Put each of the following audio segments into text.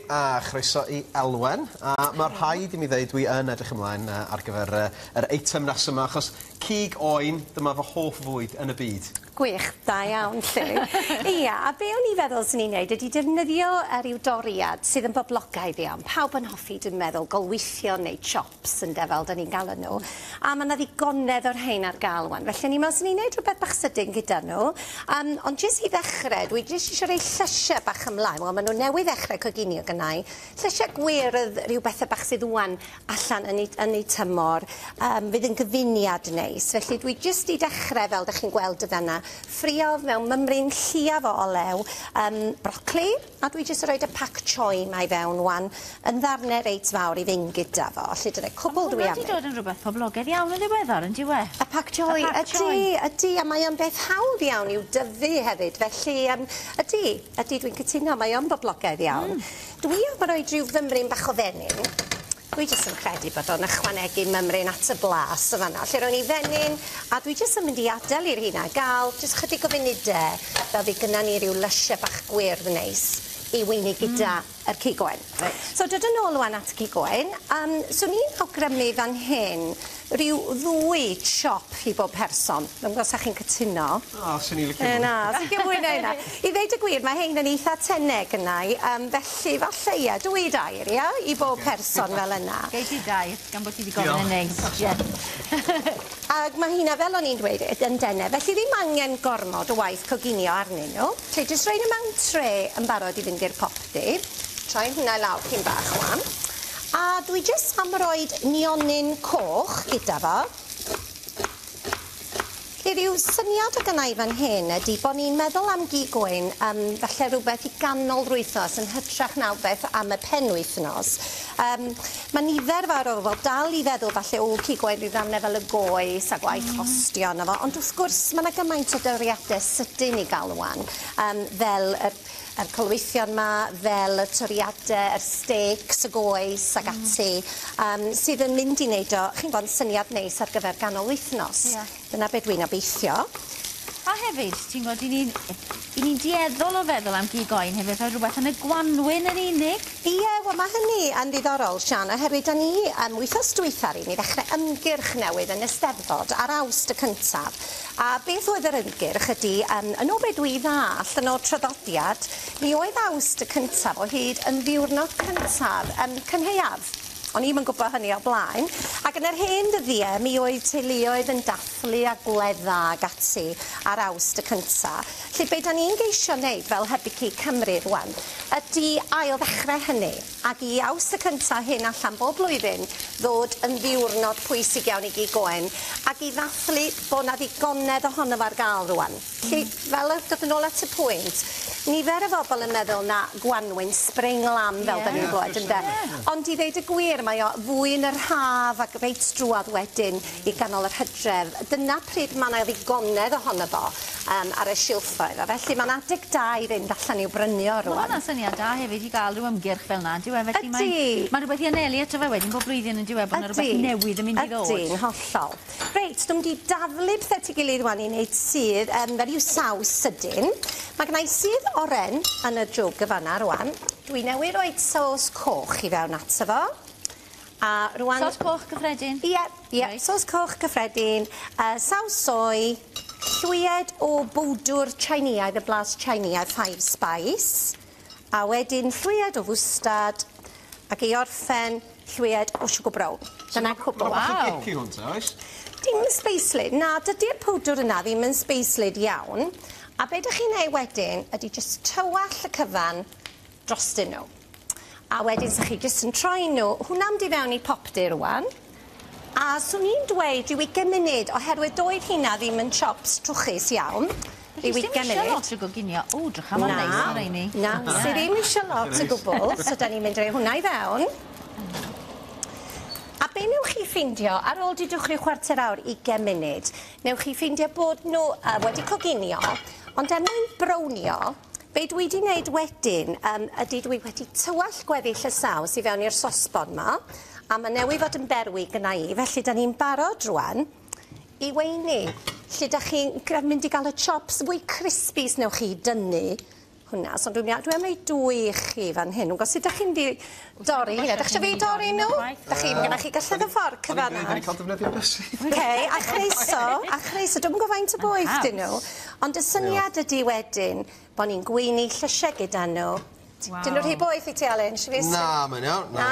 A chroeso i Elwen, a ma' rhaid i mi ddeud dwi yn edrych ymlaen yy ar gyfer yy yr eitem nesa 'ma achos cig oen, dyma fy hoff fwyd yn y byd. Gwych, da iawn 'lly. Ia, a be' o'n i feddwl swn i'n neud ydi defnyddio yy ryw doriad sydd yn boblogaidd iawn, pawb yn hoffi dwi'n meddwl golwythion neu chops ynde fel 'dan ni'n galw nhw. A ma' 'na ddigonedd o'r rhein ar ga'l ŵan felly o'n i'n me'wl swn i'n neud rhwbeth bach sydyn gyda nhw. Yym ond jyst i ddechre dwi jyst isio rhoi llysie bach ymlaen wel ma' nw newydd ddechre coginio gynnai. Llysie gwyrdd rhyw bethe bach sydd ŵan allan yn 'u yn 'u tymor yym fydd yn gyfuniad neis. Felly dwi jyst 'di dechre fel 'dych chi'n gweld yn fan 'na ffrio mewn mymryn lluaf o olew yym brocoli A dwi jyst yn roid y pak choi 'ma i fewn ŵan yn ddarne reit fawr i fynd gyda fo 'lly dyna cwbl dwi am Ma' hwnna 'di dod yn rwbeth poblogaidd iawn yn ddiweddar on'd yw e? Y pak choi. Y pak choi. Ydi ydi a mae o'n beth hawdd iawn i'w dyfu hefyd felly yym ydi ydi dwi'n cytuno mae o'n boblogaidd iawn. Dwi am roid ryw fymryn bach o fenyn. Dwi jyst yn credu bod o'n ychwanegu mymryn at y blas yn fan 'na. 'Lly rown i fenyn a dwi jyst yn mynd i adel i'r rheina ga'l jyst chydig o funude fel fydd gynna ni ryw lysie bach gwyrdd neis i weini gyda yr cig oen. Reit. So dod yn ôl ŵan at y cig oen yym swn i'n awgrymu fan hyn ryw ddwy chop i bob person. Dwi'm yn gwbo os 'dach chi'n cytuno. O swn i licio mwy. Na swn licio mwy na ynna. I ddeud y gwir ma' hein yn eitha tene gynnai yym felly falle ie dwy dair ia? I bob person fel yna. Gei di dair gan bo' ti 'di gofyn yn neis. Ie. Ag ma' heina fel o'n i'n dweud yy yn dene felly ddim angen gormod o waith coginio arnyn n'w. 'Lly jyst rhoi n'w mewn tre yn barod i fynd i'r popty. Troi hwnna i lawr pyn bach ŵan. A dwi jyst am roid nionyn coch gyda fo. Felly ryw syniad o gynna i fan hyn ydi bo' ni'n meddwl am gig oen yym falle rwbeth i ganol yr wythnos yn hytrach na wbeth am y penwythnos. Yym ma' nifer fawr o bobol dal i feddwl falle o cig oen ryw ddarne fel y goes a gwaith rhostio arno fo ond wrth gwrs ma' 'na gymaint o doriade sydyn i ga'l ŵan yym fel yr yr colwythion 'ma fel y toriade yr stêcs y goes ag ati yym sydd yn mynd i neud o chi'n gwbo yn syniad neis ar gyfer ganol wythnos. Ie. Dyna be' dwi'n obeithio. A hefyd ti'n gwod 'yn ni'n 'yn ni'n dueddol o feddwl am gig oen hefyd fel rwbeth yn y gwanwyn yn unig. Ie wel ma' hynny yn ddiddorol Sian oherwydd 'dan ni yym wythnos dwytha ry'n ni ddechre ymgyrch newydd yn y Steddfod ar Awst y cyntaf A beth oedd yr ymgyrch ydi yym yn ôl be' dwi ddallt yn ôl traddodiad mi oedd Awst y cyntaf o hyd yn ddiwrnod cyntaf yym cynhaeaf. O'n i'm yn gwbo hynny o blaen. Ac yn yr hen ddyddie mi oedd teuluoedd yn dathlu a gwledda ag ati ar Awst y cynta. 'Lly be' 'dan ni'n geisio neud fel Hybu Cig Cymru rŵan ydi ail ddechre hynny ag i Awst y cynta hyn allan bob blwyddyn ddod yn ddiwrnod pwysig iawn i gig oen ag i ddathlu bo' 'na ddigonedd ohono fo ar ga'l rŵan. 'Lly fel yy dod yn ôl at y pwynt nifer o bobol yn meddwl na gwanwyn spring lamb fel 'dan ni'n glwed ynde? Ond i ddeud y gwir mae o fwy yn yr haf ag reit drwadd wedyn i ganol yr Hydref. Dyna pryd ma' 'na ddigonedd ohono fo yym ar y silffoedd a felly ma'n adeg da i fynd allan i'w brynu o rŵan. Ma' hwnna'n syniad da hefyd i ga'l ryw ymgyrch fel 'na on'd yw e? Felly mae'n... Ydi. ...ma' rwbeth i anelu ato fe wedyn bob blwyddyn on'd yw e bo' 'na rwbeth newydd yn mynd i ddod. Ydi, yn hollol. Reit, dwi mynd i daflu pethe at 'i gilydd ŵan i neud sudd yym fel ryw saws sydyn. Ma' gynna i sudd oren yn y jwg y' fan 'na rŵan. Dwi newy roid saws coch i fewn ato fo. A rŵan... Sos coch cyffredin? Ie ie. Reit. Sos coch cyffredin yy saws soy, llwyed o bowdwr Tsieineaidd y blas Tsieineaidd five spice, a wedyn llwyed o fwstad, ac i orffen llwyed o siwgr brown. Dyna cwbl. Ma' bach o Waw. gic i hwn te oes? Dim yn sbeislyd na dydi'r powdwr yna ddim yn sbeislyd iawn. A be' 'dych chi'n neu' wedyn ydi jyst tywall y cyfan drostyn n'w. A wedyn 'sach chi jyst yn troi n'w hwnna mynd i fewn i popty rŵan. A swn i'n dweud ryw ugen munud oherwydd doedd hynna ddim yn chops trwchus iawn. Felly Ryw sdim ugen isie munud. lot o goginio. O 'drycha mor neis ma' reini. Na sy ddim isio lot o gwbwl so 'dan ni'n mynd roi hwnna i fewn. A be' newch chi ffindio ar ôl dudwch rhyw chwarter awr ugen munud newch chi ffeindio bod n'w yy wedi coginio ond er mwyn brownio be' dwi 'di neud wedyn yym ydi dwi wedi tywallt gweddill y saws i fewn i'r sosbon 'ma a ma' newy fod yn berwi gynna i felly 'dan ni'n barod rŵan i weini. 'Lly 'dach chi'n mynd i ga'l y chops fwy crispy os newch chi dynnu. hwnna. So dwi'n dwi am roi dwy i chi fan hyn. Dwi'n gwybod sut 'dach chi'n mynd i dorri hynna. 'Dach chi eisiau fi dorri nhw? 'Dach chi, mae gennych chi galledd y fforc O'n yn i'n gwneud, fan'na. o'n i'n cael defnyddio bysedd. Okay, a chroeso, a chroeso. Dwi'm yn gwybod faint o boeth 'dyn nhw, ond y syniad ydi wedyn bod ni'n gweini llysiau gyda nhw. Waw. Dyn nhw rhy boeth i ti, Alun? Isio fi Na, mae'n iawn. Na?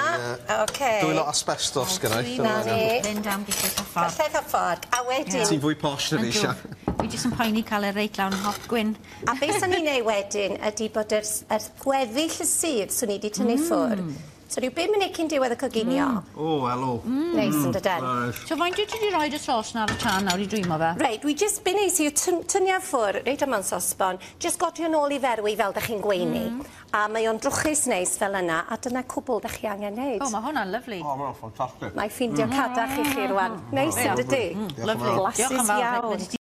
Ocê. Dwylo asbestos gynna i. Dwi'n Na ni. Fynd am gyllell a fforc. Galledd a fforc, a wedyn... Ti'n fwy posh na fi, Sian. Fi jyst yn poeni cael e reit lawr yn nhop gwyn. A beth 'san ni'n neud wedyn ydi bod yr, yr gweddill y sudd 'swn i 'di tynnu ffwrdd. So rhyw 5 munud cyn diwedd y coginio. O, helo. Neis yn dyden? So faint wyt ti wedi rhoi y sos 'na ar y tân nawr i dwymo fe? Reit, dwi jyst be nes i yw tynnu o ffwrdd, reit yma'n sosban, jyst godi o'n ôl i ferwi fel 'dach chi'n gweini. A mae o'n drwchus neis fel yna, a dyna cwbl 'dach chi angen neud. O, mae hwnna'n lyfli. O, mae'n ffantastig. Mae ffindio cadach i chi rwan. Neis yn dydi? Diolch yn fawr. Blasus Diolch yn fawr. iawn.